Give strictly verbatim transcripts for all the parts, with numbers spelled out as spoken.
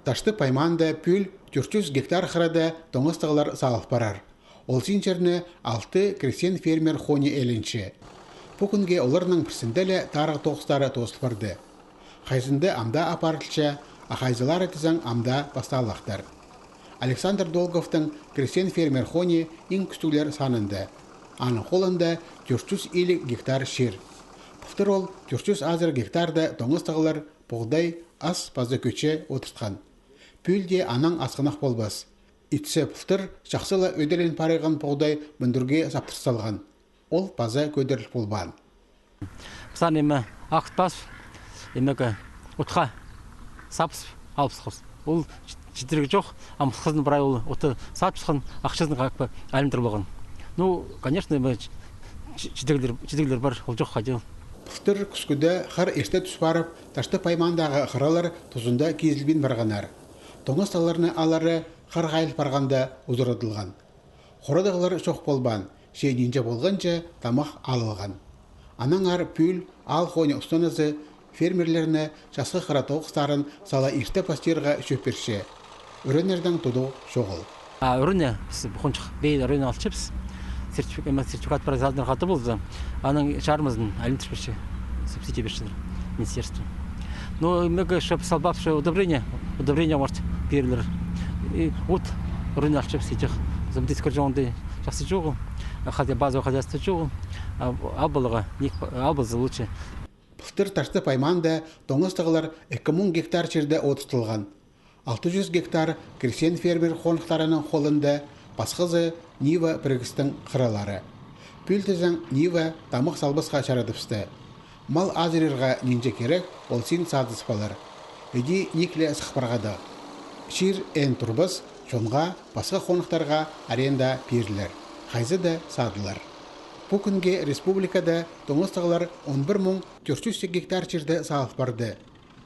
Таштып аймаанда пӱӱл тӧрт чӱс гектар хырада тоңыстығлар салыл парар. Ол син чирні алты крестьян-фермер хони ээленче. Пу кӱнге оларның пірсінде ле тарығ тоғыстары тоозыл парды. Хайзында амды апарылча, а хайзылары тізең амды пасталахтар. Александр Долговтың крестьян-фермер хони иң кӱстіглер санында. Аның холында тӧрт чӱс илиг гектар чир. Пылтыр ол тӧрт чӱс азыра гектарда тоңыстығлар, поғдай, ас паза кӧче одыртхан. Пӱӱл дее анаң асхынах полбас. Итсе, пылтыр чахсы ла ӧдірен парығған поғдай мӱндірге саптыр салған. Ол паза кӧдіріл полбаан. Пістің ниме, ағытпас, нимеге, отха сабыс алыбысхабыс. Ол чит-, читірліг чох, ам хызын прай ол отты сатыбысхан, ахчазын как бы айландырып алған. Ну, конечно, ниме, чи-, чи-, читіглер, читіглер пар, ол чох хайди. Пылтыр кӱскӱде хыр ирте тӱс парып, Таштып аймаандағы хыралар тузында кизілбин парғаннар. Тоңыстығларны алары хыр хайыл парғанда узарадылған. Хорадығлар чох полбаан, че нинҷе полғанҷа тамах алылған. Аннаңар пӱӱл аал хони устаназы фермерлерні часхы хыра тоғыстарын сала ирте пастирға чӧп пирче. Ӱренердең тудығ чоғыл. А ӱренні піс хонҷых пеер ӱренні алчабыс. Сертифик-, ниме, сертификат производительности хатап полза, аның чарымызын айландырып пирче, субсидия пирчелер министерство. Ну, нимеге, чтобы салбап, что удобрение, удобрение, может, пирерлер. И вот ӱренні алчабыс сидік. Зубдискер жоғында чахсы чоғыл, а хотя базовый хозяйство чоғыл, а, ал поларға, ниик па-, ал полза лучше. Пылтыр Таштып аймаанда тоңыстығлар ікі муң гектар чирде одыртылған. Алты чӱс гектар крестьян-фермер хоныхтарының холында, пасхазы Нива пірігістің хыралары. Пӱӱл тізең Нива тамах салбасха чарадыбысты. Мал азырирға нинҷе кирек, ол син садызып алар. Іди ниик ле сых парғадығ. Чир ӧӧн турбас, чонға, пасха хоныхтарға арендаға пирілер. Хайзы даа садылар. Пу кӱнге республикада тоңыстығлар он пір муң тӧрт чӱс гектар чирде салыл парды.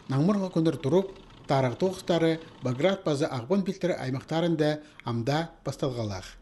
Наңмырға кӱннер турып, тарығ тоғыстары Баграт паза Ағбан пилтірі аймахтарында амды пасталғалах.